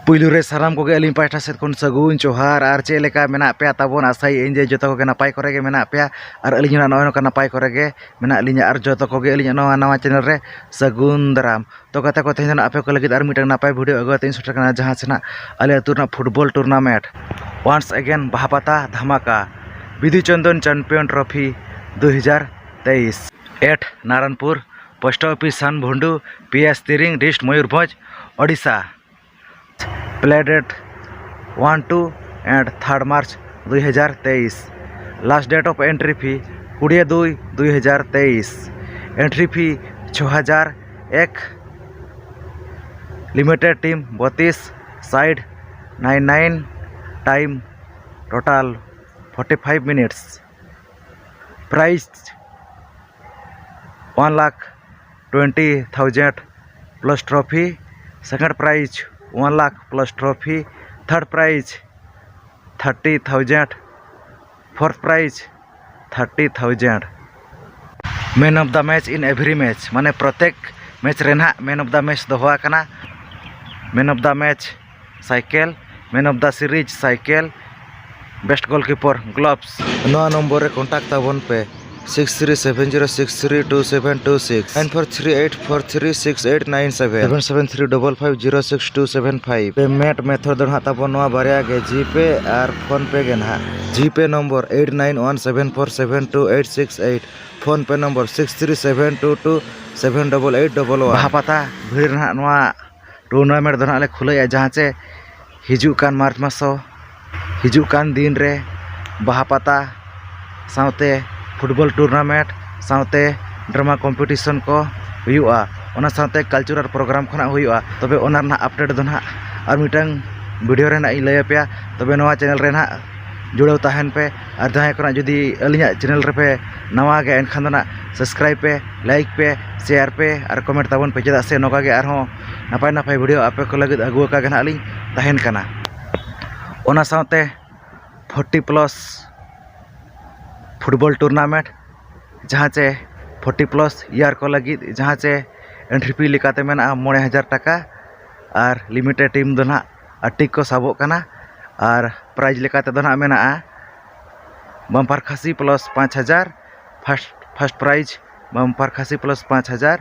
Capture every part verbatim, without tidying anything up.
ᱯᱩᱭᱞᱩ ᱨᱮ ᱥᱟᱱᱟᱢ ᱠᱚᱜᱮ ᱟᱹᱞᱤᱧ ᱯᱟᱦᱴᱟ ᱥᱮᱫ ᱠᱷᱚᱱ ᱥᱟᱹᱜᱩᱱ ᱡᱚᱦᱟᱨ᱾ ᱟᱨ ᱪᱮᱫ ᱞᱮᱠᱟ ᱢᱮᱱᱟᱜ ᱯᱮᱭᱟ ᱛᱟᱵᱚᱱ? ᱟᱥᱟᱭᱟᱹᱧ ᱡᱮ ᱡᱚᱛᱚ ᱠᱚᱜᱮ ᱱᱟᱯᱟᱭ ᱠᱚᱨᱮ ᱜᱮ ᱢᱮᱱᱟᱜ ᱯᱮᱭᱟ, ᱟᱨ ᱟᱹᱞᱤᱧ ᱦᱚᱸ ᱱᱚᱜᱼᱚᱭ ᱱᱚᱝᱠᱟ ᱱᱟᱯᱟᱭ ᱠᱚᱨᱮ ᱜᱮ ᱢᱮᱱᱟᱜ ᱞᱤᱧᱟ᱾ ᱟᱨ ᱡᱚᱛᱚ ᱠᱚᱜᱮ ᱟᱹᱞᱤᱧᱟᱜ ᱱᱚᱣᱟ ᱱᱟᱣᱟ ᱪᱮᱱᱮᱞ ᱨᱮ ᱥᱟᱹᱜᱩᱱ ᱫᱟᱨᱟᱢ᱾ ᱛᱚ ᱜᱟᱛᱮ ᱠᱚ, ᱛᱮᱦᱮᱧ ᱫᱚ ᱱᱟᱜ ᱟᱯᱮ ᱠᱚ ᱞᱟᱹᱜᱤᱫ ᱟᱨ ᱢᱤᱫᱴᱟᱝ ᱱᱟᱯᱟᱭ ᱵᱷᱤᱰᱤᱭᱳ ᱟᱹᱜᱩ ᱠᱟᱛᱮ ᱤᱧ ᱥᱮᱴᱮᱨ ᱠᱟᱱᱟ, ᱡᱟᱦᱟᱸ ᱥᱮ ᱱᱟᱜ ᱟᱞᱮ ᱟᱹᱛᱩ ᱨᱮᱱᱟᱜ ᱯᱷᱩᱴᱵᱚᱞ ᱴᱩᱨᱱᱟᱢᱮᱱᱴ ᱚᱱᱥ ᱮᱜᱮᱱ ᱵᱟᱦᱟᱯᱟᱛᱟ ᱫᱷᱟᱢᱟᱠᱟ᱾ ᱵᱤᱫᱩ ᱪᱚᱱᱫᱚᱱ ᱪᱟᱢᱯᱤᱭᱚᱱ ᱴᱨᱚᱯᱷᱤ ᱫᱩ ᱦᱟᱡᱟᱨ ᱛᱮᱭᱤᱥ᱾ At Naranpur, post office Sanbhundu, P S Tiring, dist Mayurbhanj, Odisha. Play date one two and third March ᱫᱩᱭ ᱦᱟᱡᱟᱨ ᱛᱮᱭᱤᱥ᱾ Last date of entry fee ᱠᱩᱲᱤ ᱫᱩᱭ ᱫᱩᱭ ᱦᱟᱡᱟᱨ ᱛᱮᱭᱤᱥ᱾ Entry fee ᱪᱷᱚ ᱦᱟᱡᱟᱨ ᱮᱠ᱾ Limited team ᱵᱚᱛᱤᱥ, side nine nine, time total forty five minutes. Prize one lakh twenty thousand plus trophy. Second prize one lakh plus trophy. Third prize thirty thousand. Fourth prize thirty thousand. Man of the match in every match, ᱢᱟᱱᱮ ᱯᱨᱚᱛᱮᱠ match ᱨᱮ ᱱᱟᱦᱟᱜ man of the match ᱫᱚᱦᱚ ᱟᱠᱟᱱᱟ᱾ Man of the match cycle, Man of the series cycle, best goalkeeper gloves᱾ ᱱᱚᱣᱟ number ᱨᱮ contact ᱛᱟᱵᱚᱱ ᱯᱮ, six three seven zero six three two seven two six, nine four three eight four three six eight nine seven, seven seven three double five zero six two seven five᱾ Payment method ᱫᱚ ᱱᱟᱦᱟᱜ ᱛᱟᱵᱚᱱ ᱱᱚᱣᱟ ᱵᱟᱨᱭᱟ ᱜᱮ, GPay ᱟᱨ PhonePe ᱜᱮ ᱱᱟᱦᱟᱜ᱾ GPay number eight nine one seven four seven two eight six eight, PhonePe number six three seven two two seven double eight double one᱾ ᱵᱟᱦᱟ ᱯᱟᱛᱟ ᱵᱷᱤᱲ ᱨᱮ ᱱᱟᱦᱟᱜ ᱱᱚᱣᱟ ᱴᱩᱨᱱᱟᱢᱮᱱᱴ ᱫᱚ ᱱᱟᱦᱟᱜ ᱞᱮ ᱠᱷᱩᱞᱟᱹᱣᱮᱫᱼᱟ, ᱡᱟᱦᱟᱸ ᱪᱮ ᱦᱤᱡᱩᱜ ᱠᱟᱱ ᱢᱟᱨᱪ ᱢᱟᱥ ᱦᱚᱸ, ᱦᱤᱡᱩᱜ ᱠᱟᱱ ᱫᱤᱱ ᱨᱮ ᱵᱟᱦᱟ ᱯᱟᱛᱟ ᱥᱟᱶᱛᱮ ᱯᱷᱩᱴᱵᱚᱞ ᱴᱩᱨᱱᱟᱢᱮᱱᱴ ᱥᱟᱶᱛᱮ ᱰᱨᱟᱢᱟ ᱠᱚᱢᱯᱤᱴᱤᱥᱚᱱ ᱠᱚ ᱦᱩᱭᱩᱜᱼᱟ, ᱚᱱᱟ ᱥᱟᱶᱛᱮ ᱠᱟᱞᱪᱟᱨᱟᱞ ᱯᱨᱳᱜᱨᱟᱢ ᱠᱷᱚᱱᱟᱜ ᱦᱩᱭᱩᱜᱼᱟ᱾ ᱛᱚᱵᱮ ᱚᱱᱟ ᱨᱮᱱᱟᱜ ᱟᱯᱰᱮᱴ ᱫᱚ ᱱᱟᱦᱟᱜ ᱟᱨ ᱢᱤᱫᱴᱟᱝ ᱵᱷᱤᱰᱤᱭᱳ ᱨᱮ ᱱᱟᱦᱟᱜ ᱤᱧ ᱞᱟᱹᱭ ᱟᱯᱮᱭᱟ᱾ ᱛᱚᱵᱮ ᱱᱚᱣᱟ ᱪᱮᱱᱮᱞ ᱨᱮ ᱱᱟᱦᱟᱜ ᱡᱩᱲᱟᱹᱣ ᱛᱟᱦᱮᱱ ᱯᱮ, ᱟᱨ ᱡᱟᱦᱟᱸᱭ ᱠᱚ ᱱᱟᱦᱟᱜ ᱡᱩᱫᱤ ᱟᱹᱞᱤᱧᱟᱜ ᱪᱮᱱᱮᱞ ᱨᱮᱯᱮ ᱱᱟᱣᱟ ᱜᱮᱭᱟ, ᱮᱱᱠᱷᱟᱱ ᱫᱚ ᱱᱟᱦᱟᱜ ᱥᱟᱵᱥᱠᱨᱟᱭᱤᱵᱽ ᱯᱮ, ᱞᱟᱭᱤᱠ ᱯᱮ, ᱥᱮᱭᱟᱨ ᱯᱮ ᱟᱨ ᱠᱚᱢᱮᱱᱴ ᱛᱟᱵᱚᱱ ᱯᱮ, ᱪᱮᱫᱟᱜ ᱥᱮ ᱱᱚᱝᱠᱟ ᱜᱮ ᱟᱨᱦᱚᱸ ᱱᱟᱯᱟᱭ ᱱᱟᱯᱟᱭ ᱵᱷᱤᱰᱤᱭᱳ ᱟᱯᱮ ᱠᱚ ᱞᱟᱹᱜᱤᱫ ᱟᱹᱜᱩ ᱟᱠᱟ ᱜᱮ ᱱᱟᱦᱟᱜ ᱞᱤᱧ ᱛᱟᱦᱮᱱ ᱠᱟᱱᱟ᱾ ᱚᱱᱟ ᱥᱟᱶᱛᱮ ᱯᱷᱳᱨᱴᱤ ᱯᱞᱟᱥ ᱯᱷᱩᱴᱵᱚᱞ ᱴᱩᱨᱱᱟᱢᱮᱱᱴ, ᱡᱟᱦᱟᱸ ᱪᱮ ᱯᱷᱳᱨᱴᱤ ᱯᱞᱟᱥ ᱤᱭᱟᱨ ᱠᱚ ᱞᱟᱹᱜᱤᱫ, ᱡᱟᱦᱟᱸ ᱪᱮ ᱮᱱᱴᱨᱤ ᱯᱷᱤ ᱞᱮᱠᱟᱛᱮ ᱢᱮᱱᱟᱜᱼᱟ ᱢᱚᱬᱮ ᱦᱟᱡᱟᱨ ᱴᱟᱠᱟ, ᱟᱨ ᱞᱤᱢᱤᱴᱮᱰ ᱴᱤᱢ ᱫᱚ ᱱᱟᱦᱟᱜ ᱟᱴᱴᱤ ᱠᱚ ᱥᱟᱵᱚᱜ ᱠᱟᱱᱟ᱾ ᱟᱨ ᱯᱨᱟᱭᱤᱡᱽ ᱞᱮᱠᱟ ᱛᱮᱫᱚ ᱱᱟᱦᱟᱜ ᱢᱮᱱᱟᱜᱼᱟ ᱵᱟᱢᱯᱟᱨ ᱠᱷᱟᱹᱥᱤ ᱯᱞᱟᱥ ᱯᱟᱸᱪ ᱦᱟᱡᱟᱨ, ᱯᱷᱟᱥᱴ ᱯᱷᱟᱥᱴ ᱯᱨᱟᱭᱤᱡᱽ ᱵᱟᱢᱯᱟᱨ ᱠᱷᱟᱹᱥᱤ ᱯᱞᱟᱥ ᱯᱟᱸᱪ ᱦᱟᱡᱟᱨ,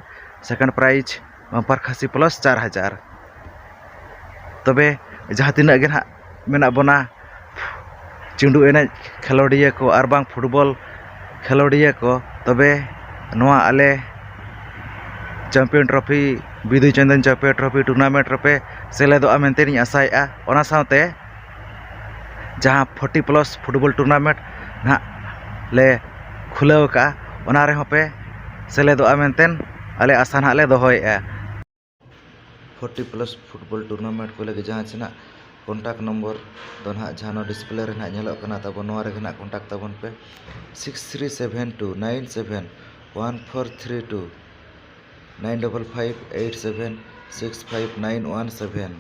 ᱥᱮᱠᱮᱱᱰ ᱯᱨᱟᱭᱤᱡᱽ ᱵᱟᱢᱯᱟᱨ ᱠᱷᱟᱹᱥᱤ ᱯᱞᱟᱥ ᱪᱟᱨ ᱦᱟᱡᱟᱨ᱾ ᱛᱚᱵᱮ ᱡᱟᱦᱟᱸ ᱛᱤᱱᱟᱹᱜ ᱜᱮ ᱱᱟᱦᱟᱜ ᱢᱮᱱᱟᱜ ᱵᱚᱱᱟ ᱪᱤᱸᱰᱩ ᱮᱱᱮᱡ ᱠᱷᱮᱞᱳᱰᱤᱭᱟᱹ ᱠᱚ ᱟᱨ ᱵᱟᱝ ᱯᱷᱩᱴᱵᱚᱞ ᱠᱷᱮᱞᱳᱰᱤᱭᱟᱹ ᱠᱚ, ᱛᱚᱵᱮ ᱱᱚᱣᱟ ᱟᱞᱮ champion trophy, Bidu Chandan champion trophy tournament ᱨᱮᱯᱮ ᱥᱮᱞᱮᱫᱚᱜᱼᱟ ᱢᱮᱱᱛᱮ ᱤᱧ ᱟᱥᱟᱭᱮᱫᱼᱟ᱾ ᱚᱱᱟ ᱥᱟᱶᱛᱮ ᱡᱟᱦᱟᱸ ᱯᱷᱳᱨᱴᱤ ᱯᱞᱟᱥ ᱯᱷᱩᱴᱵᱚᱞ ᱴᱩᱨᱱᱟᱢᱮᱱᱴ ᱱᱟᱦᱟᱜ ᱞᱮ ᱠᱷᱩᱞᱟᱹᱣ ᱟᱠᱟᱫᱼᱟ, ᱚᱱᱟ ᱨᱮᱦᱚᱸ ᱯᱮ ᱥᱮᱞᱮᱫᱚᱜᱼᱟ ᱢᱮᱱᱛᱮ ᱟᱞᱮ ᱟᱥᱟ ᱱᱟᱦᱟᱜ ᱞᱮ ᱫᱚᱦᱚᱭᱮᱫᱼᱟ᱾ ᱯᱷᱳᱨᱴᱤ ᱯᱞᱟᱥ ᱯᱷᱩᱴᱵᱚᱞ ᱴᱩᱨᱱᱟᱢᱮᱱᱴ ᱠᱚ ᱞᱟᱹᱜᱤᱫ ᱡᱟᱦᱟᱸ ᱥᱮᱱᱟᱜ ᱠᱚᱱᱴᱟᱠᱴ ᱱᱚᱢᱵᱚᱨ ᱫᱚ ᱱᱟᱦᱟᱜ ᱡᱟᱦᱟᱸ ᱱᱚᱣᱟ ᱰᱤᱥᱯᱞᱮ ᱨᱮ ᱱᱟᱦᱟᱜ ᱧᱮᱞᱚᱜ ᱠᱟᱱᱟ ᱛᱟᱵᱚᱱ, ᱱᱚᱣᱟ ᱨᱮᱜᱮ ᱱᱟᱦᱟᱜ ᱠᱚᱱᱴᱟᱠᱴ ᱛᱟᱵᱚᱱ ᱯᱮ, six three seven two nine seven one four three two, nine double five eight seven six five nine one seven᱾